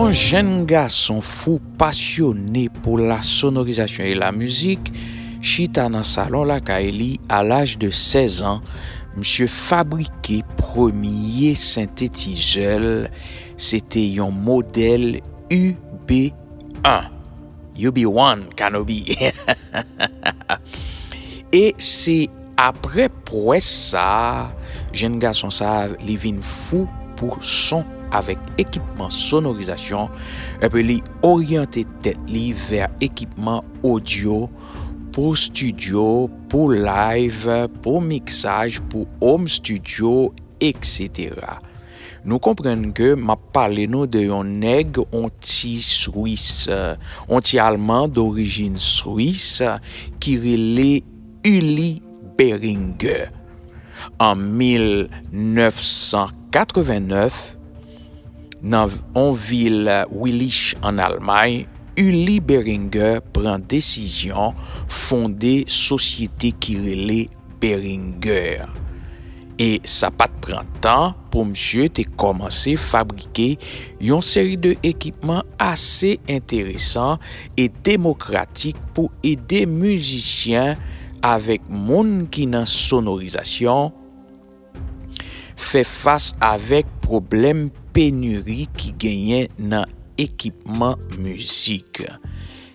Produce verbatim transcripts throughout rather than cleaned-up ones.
Yon jèn gason fou pasyone pou la sonorizasyon e la mizik chita nan salon lakay li a laj de sèz an. Misye fabrike premye sentetizè l, se te yon modèl U B en. U B en, Kanobi. E se apre pwès sa a, jèn gason sa a, li vin fou pou son avèk ekipman sonorizasyon, epi li oryante tèt li vè ekipman odyo pou estidyo, pou live, pou miksaj, pou home studio, et cetera. Nou konprann ke m ap pale nou de yon nèg, on ti Swis, euh, on ti Alman dorijin Swis, ki rele Uli Beringer. An mil nèf san katrevennnèf, nan v-, on vil Willich an Almay, Uli Beringer pran desizyon fonde sosyete ki rele Beringer. E sa pa t pran tan pou misye te kòmanse fabrike yon seri de ekipman ase enteresan e demokratik pou ede mizisyen avèk moun ki nan sonorizasyon fè fas avèk pwoblèm peniri ki genyen nan ekipman mizik.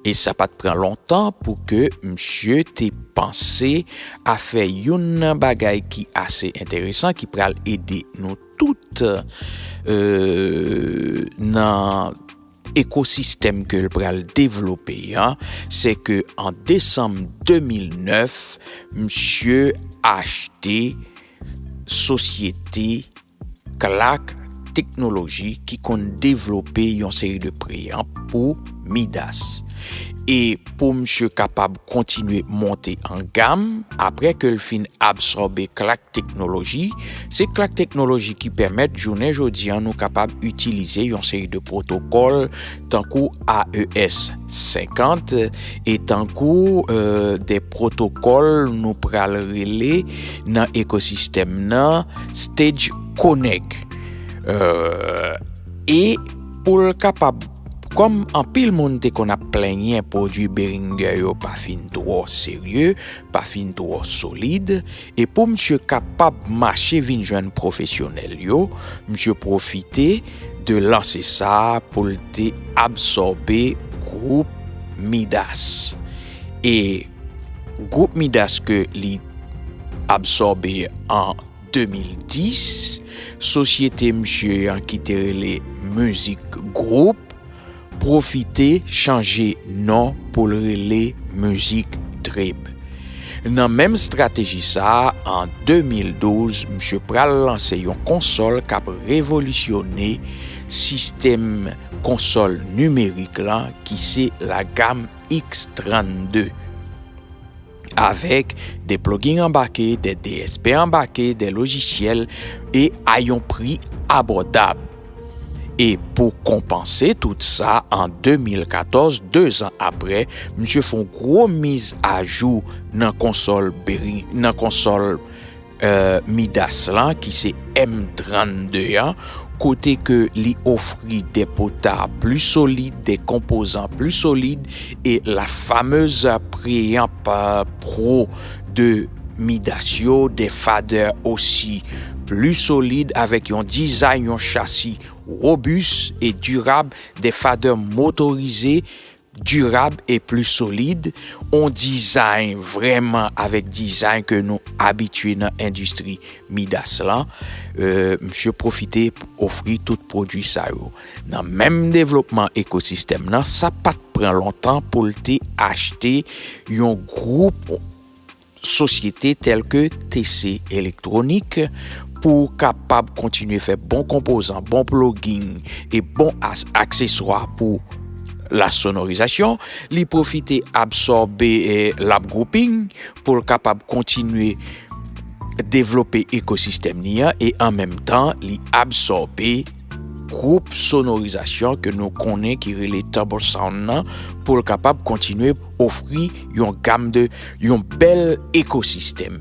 E sa pa t pran lontan pou ke misye te panse a fè youn nan bagay ki ase enteresan, ki pral ede nou tout, euh, nan ekosistèm ke l pral devlope an, se ke an desanm de mil nèf, misye achte sosyete Clark Technology ki konn devlope yon seri de preamp pou Midas. E pou misye kapab kontinye monte an gam, apre ke l fin absòbe Clark Technology, se Clark Technology ki pèmèt jounen jodi an nou kapab itilize yon seri de pwotokòl tankou A E S senkant e tankou, euh, de pwotokòl nou pral rele nan ekosistèm nan Stage Connect. Euh, e pou l kapab, kòm anpil moun te konn ap plenyen pwodui Beringer yo pa fin twò serye, pa fin twò solid, e pou misye kapab mache vin jwenn pwofesyonèl yo, misye pwofite de lanse sa a pou l te absòbe gwoup Midas. E gwoup Midas ke li absòbe an de mil dis, sosyete misye an ki te rele Music Group pwofite chanje non pou l rele Music Trip. Nan menm estrateji sa a, an de mil douz, misye pral lanse yon konsòl k ap revolisyone sistèm konsòl nimerik lan, ki se la gam X trannde. Avèk de plugin anbake, de D S P anbake, de lojisyèl e a yon pri abòdab. E pou konpanse tout sa, an de mil katòz, dezan apre, misye fè yon gwo miz ajou nan konsòl Bering, nan konsòl, euh, Midas lan, ki se M trannde an, kote ke li ofri de pota pli solid, de konpozan pli solid, e la fameuse preamp, euh, pro de Midas yo, de fader osi pli solid, avèk yon dizay, yon chasi wobis e dirab, de fader motorize, dirab e pli solid, on dizay vrèman avèk dizay ke nou abitye nan endistri Midas lan. Euh, misye pwofite ofri tout pwodui sa yo. Nan menm devlopman ekosistèm nan, sa pa t pran lontan pou l te achte yon gwoup sosyete tèl ke T C Electronic pou kapab kontinye fè bon konpozan, bon plugin e bon as-, akseswa pou la sonorizasyon. Li pwofite absòbe, eh, Lab Grouping pou l kapab kontinye devlope ekosistèm li an e an menm tan li absòbe gwoup sonorizasyon ke nou konnen ki rele Turbo Sound nan pou l kapab kontinye ofri yon gam de, yon bèl ekosistèm.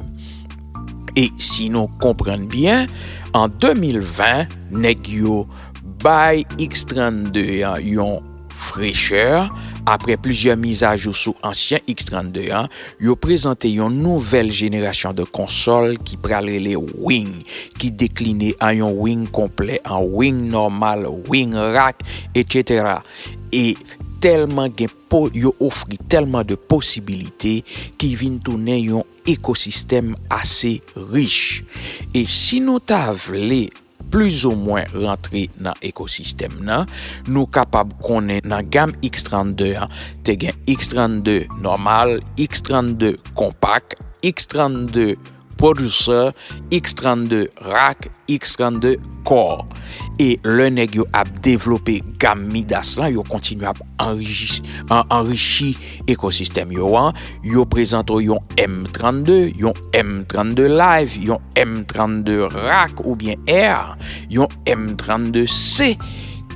E si nou konprann byen, an de mil ven, nèg yo bay X trannde an yon frechè. Apre plizyè mizajou sou ansyen X trannde an, yo prezante yon nouvèl jenerasyon de konsòl ki pral rele Wing, ki dekline an yon Wing konplè, an Wing nòmal, Wing Rack, etsetera. E tèlman gen po-, yo ofri tèlman de posibilite ki vin tounen yon ekosistèm ase rich. E si nou ta vle plizoumwen rantre nan ekosistèm nan, nou kapab konnen nan gam X trannde an, te gen X trannde nòmal, X trannde konpak, X trannde producer, X trannde rack, X trannde core. E lè nèg yo ap devlope gam Midas lan, yo kontinye ap anrichi, an-, anrichi ekosistèm yo an. Yo prezante w yon M trannde, yon M trannde live, yon M trannde rack oubyen air, yon M trannde C,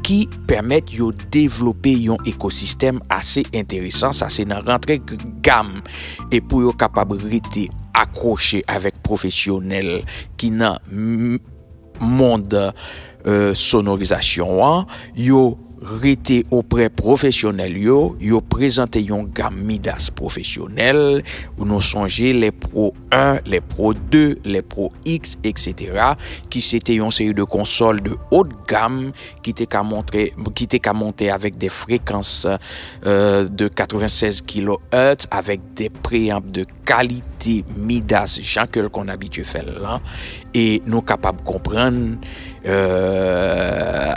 ki pèmèt yo devlope yon ekosistèm ase enteresan. Sa se nan rantre g-, gam. E pou yo kapab rete akwoche avèk pwofesyonèl ki nan m-, mond, euh, sonorizasyon an, yo rete oprè pwofesyonèl yo, yo prezante yon gam Midas pwofesyonèl, nou sonje lè Pro en, lè Pro de, lè Pro X, etsetera, ki se te yon seri de konsòl de haut de gamme ki te ka montre, ki te ka monte avèk de frekans, euh, de katrevennsèz kilohètz, avèk de preamp de kalite Midas, jan ke l konn abitye fè l lan. E nou kapab konprann, euh,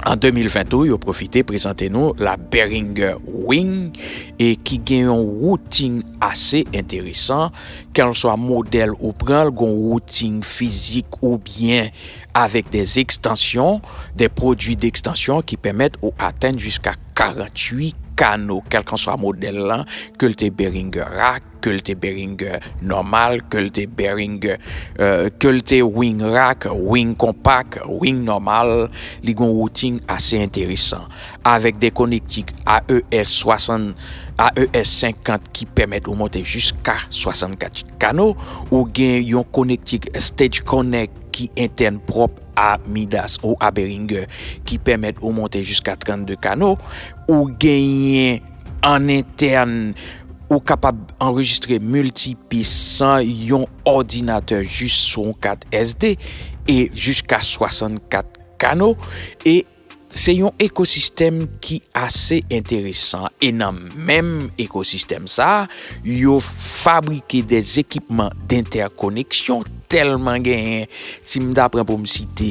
an de mil ven tou, yo pwofite prezante nou la Behringer Wing, e ki gen yon woutin ase enteresan. Kèlswa modèl ou pran, l gon woutin fizik oubyen avèk de ekstansyon, de pwodui dekstansyon ki pèmèt ou atenn jiska karanntuit kano, kèlkanswa modèl lan, ke l te Behringer Rack, ke l te Behringer nòmal, ke l te Behringer, euh, ke l te Wing Rack, Wing Konpak, Wing nòmal, li gon woutin ase enteresan. Avèk de konektik A E S swasant, A E S senkant ki pèmèt ou monte jiska swasannkat kano, ou gen yon konektik Stage Connect ki entèn pwòp a Midas ou a Behringer ki pèmèt ou monte jiska trannde kano, ou genyen an entèn, ou kapab anrejistre miltipis san yon òdinatè jis sou yon kat S D e jiska swasannkat kano. E se yon ekosistèm ki ase enteresan. E nan menm ekosistèm sa a, yo fabrike de ekipman dentèkoneksyon tèlman genyen. Si m ta pran pou m site,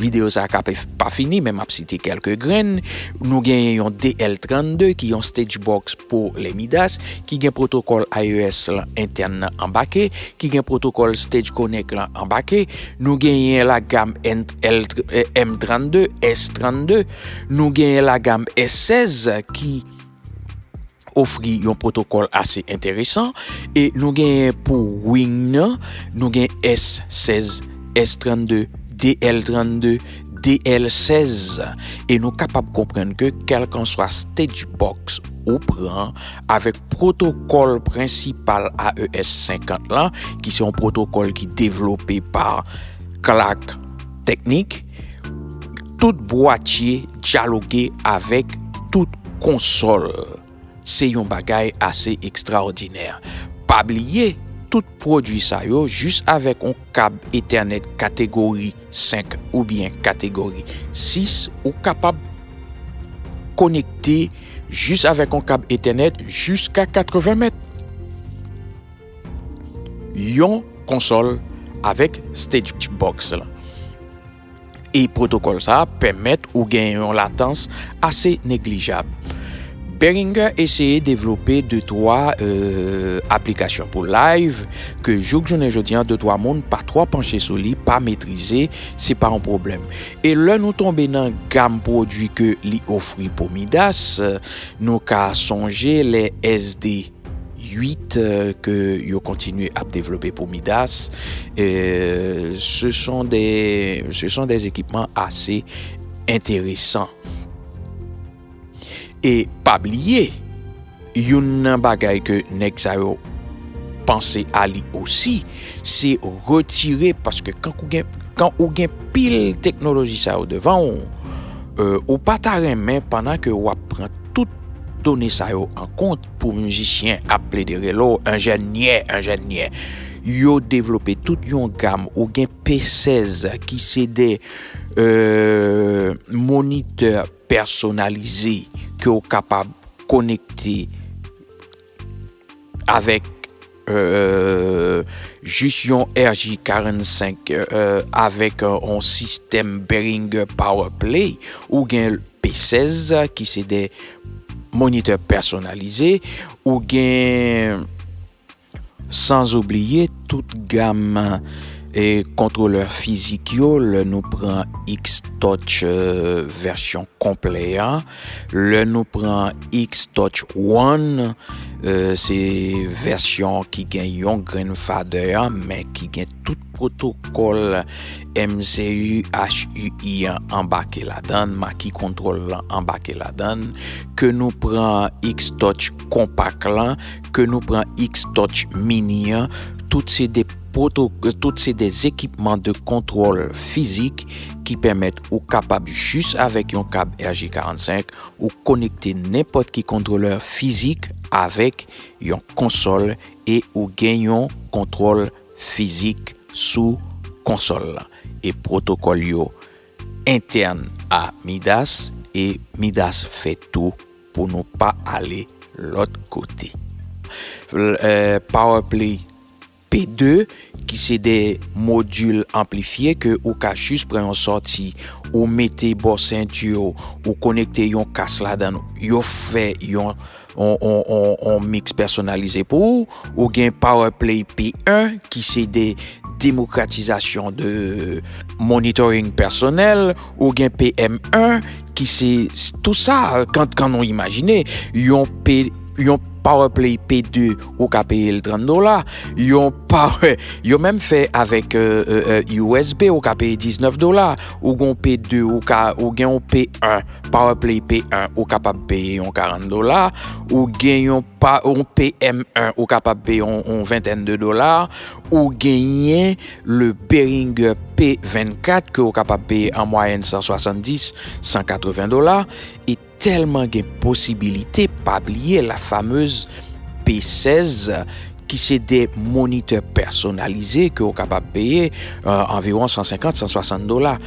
videyo sa a ka pe-, pa fini, men m ap site kèlke grenn. Nou genyen yon D L trannde ki yon stage box pou lè Midas, ki gen pwotokòl A E S lan entèn nan anbake, ki gen pwotokòl Stage Connect lan anbake. Nou genyen lagam N-, L-, M trannde, S trannde. Nou genyen lagam S sèz ki ofri yon pwotokòl ase enteresan. E nou genyen pou Wing nan, nou gen S sèz, S trannde, D L trannde, D L sèz. E nou kapab konprann ke kèlkanswa stage box ou pran avèk pwotokòl prensipal A E S senkant lan, ki se yon pwotokòl ki devlope pa Clark Technic, tout bwatye dyaloge avèk tout konsòl. Se yon bagay ase ekstraòdinè. Pa bliye, tout pwodui sa yo, jis avèk yon kab Ethernet kategori senk oubyen kategori sis, ou kapab konekte jis avèk yon kab Ethernet jiska katreven mèt. Yon konsòl avèk stage box lan. E pwotokòl sa a pèmèt ou gen yon latans ase neglijab. Behringer eseye devlope de twa, euh, aplikasyon pou live ke jouk jounen jodi an, de twa moun pa twò panche sou li, pa metrize, se pa yon pwoblèm. E lè nou tonbe nan gam pwodui ke li ofri pou Midas, nou ka sonje lè S D uit, euh, ke yo kontinye ap devlope pou Midas. Euh, ce sont des, ce sont des équipements assez intéressants. E pa bliye, youn nan bagay ke nèg sa yo panse a li osi, se retire, paske kan ou gen, kan ou gen pil teknoloji sa yo devan w, euh, ou pa ta renmen pandan ke w ap pran tout done sa yo an kont pou mizisyen ap plede rele w enjenyè, enjenyè. Yo devlope tout yon gam, ou gen P sèz ki se de, euh, monitè pèsonalize ke w kapab konekte avèk, euh, jis yon R J karannsenk, euh, avèk, euh, yon sistèm Behringer PowerPlay, ou gen P sèz ki se de monitè pèsonalize, ou gen, san oubliye tout gam, e, kontwolè fizik yo, lè nou pran X-Touch, euh, vèsyon konplè a, lè nou pran X-Touch One, euh, se vèsyon ki gen yon grenn fadè a, men ki gen tout pwotokòl M C U H U I an anbake ladan l, maki kontwòl lan anbake ladan l, ke nou pran X-Touch Compact lan, ke nou pran X-Touch Mini an, tout se de pwoto-, tout se de ekipman de kontwòl fizik ki pèmèt ou kapab jis avèk yon kab R J karannsenk ou konekte nenpòt ki kontwolè fizik avèk yon konsòl e ou gen yon kontwòl fizik sou konsòl lan. E pwotokòl yo entèn a Midas e Midas fè tou pou nou pa ale lòt kote. L-, eh, PowerPlay P de, ki se de modil anplifye ke ou ka jis pran yon sòti, ou mete bò senti w, ou konekte yon kas ladan l, yo fè yon, on, on, on, on mix pèsonalize pou ou, ou gen PowerPlay P en, ki se de demokratizasyon de monitoring pèsonèl, ou gen P M en, ki se s-, tou sa, kan, kan nou imajine, yon P, yon PowerPlay P de, ou ka peye l trant dola, yon Power, yo menm fè avèk, euh, euh, euh, U S B, ou ka peye diznèf dola, ou gen yon P de, ou ka, ou gen yon P en, PowerPlay P en, ou kapab peye yon karant dola, ou gen yon pa, yon P M en, ou kapab peye yon, yon ventèn de dola, ou genyen le Behringer P vennkat ke ou kapab peye an mwayèn san swasanndis, san katreven dola, e tèlman gen posibilite, pa bliye la fameuse P sèz, ki se de monitè pèsonalize ke ou kapab peye, euh, anviwon san senkant, san swasant dola.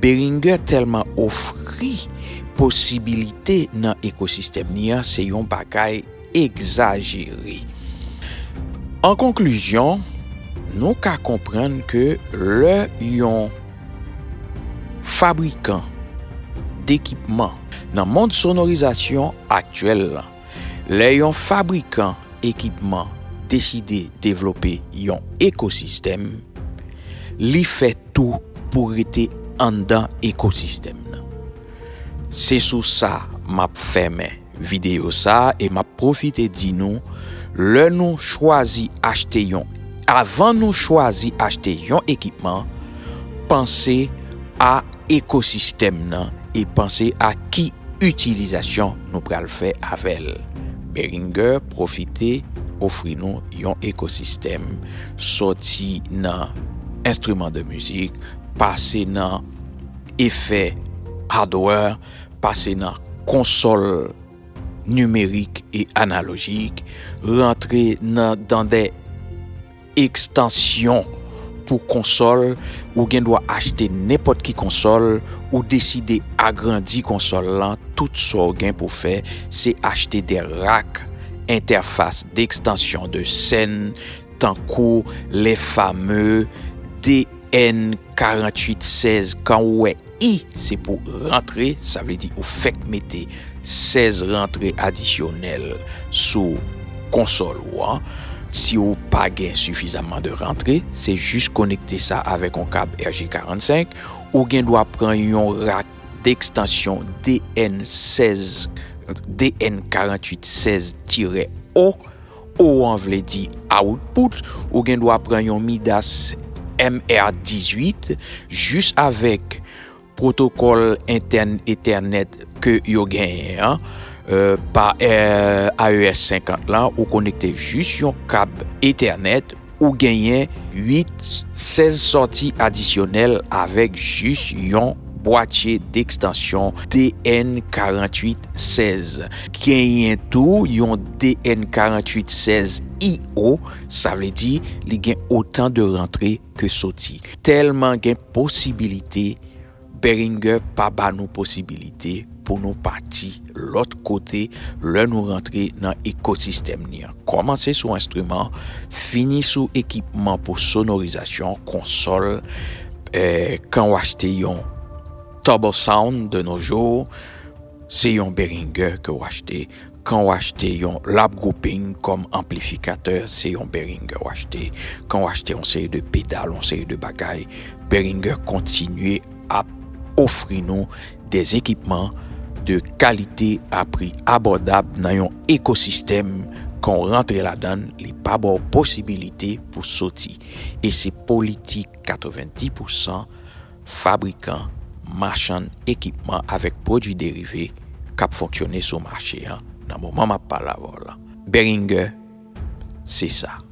Behringer tèlman ofri posibilite nan ekosistèm li an, se yon bagay egzajere. An konklizyon, nou ka konprann ke lè yon fabrikan dekipman nan mond sonorizasyon aktyèl lan, lè yon fabrikan ekipman deside devlope yon ekosistèm, li fè tou pou rete anndan ekosistèm nan. Se sou sa m ap fèmen videyo sa a e m ap pwofite di nou, lè nou chwazi achte yon, avan nou chwazi achte yon ekipman, panse a ekosistèm nan e panse a ki itilizasyon nou pral fè avè l. Behringer pwofite ofri nou yon ekosistèm, sòti nan enstriman de mizik, pase nan efè hardware, pase nan konsòl nimerik e analojik, rantre nan, dan de ekstansyon pou konsòl, ou gen dwa achte nenpòt ki konsòl, ou deside agrandi konsòl lan, tout sa w gen pou fè, se achte de rak, entèfas d'extension de scène, tankou les fameux D N karanntuit sèz, kan ou wè I, se pou rantre, sa vle di ou fèk mete sèz rantre adisyonèl sou konsòl ou an. Si ou pa gen sifizamman de rantre, se jis konekte sa avèk yon kab R J karannsenk. Ou gen dwa pran yon rak d'extension D N sèz, D N karanntuit sèz tirè O. O an vle di output, ou gen dwa pran yon Midas M R dizuit, jis avèk pwotokòl entèn Ethernet ke yo genyen an, Euh, pa A E S senkant lan, ou konekte jis yon kab Ethernet, ou genyen uit sèz sòti adisyonèl avèk jis yon bwatye dekstansyon D N karanntuit sèz. Genyen tou yon D N karanntuit sèz I O, sa vle di li gen otan de rantre ke soti. Tèlman gen posibilite, Behringer pa ba nou posibilite pou nou pati lòt kote lè nou rantre nan ekosistèm li an. Kòmanse sou enstriman, fini sou ekipman pou sonorizasyon, konsòl, eh, kan w achte yon Turbo Sound de nos jours, se yon Behringer ke w achte. Kan w achte yon lab grouping kòm anplifikatè, se yon Behringer w achte. Kan w achte yon seri de pedal, yon seri de bagay, Behringer kontinye ap ofri nou de ekipman de kalite a pri abòdab nan yon ekosistèm. Kan w rantre ladan l, li pa ba w posibilite pou soti. E se politik katrevenndis pousan fabrikan, machann ekipman avèk pwodui derive k ap fonksyone sou mache an nan moman m ap pale avè w la. Behringer, se sa.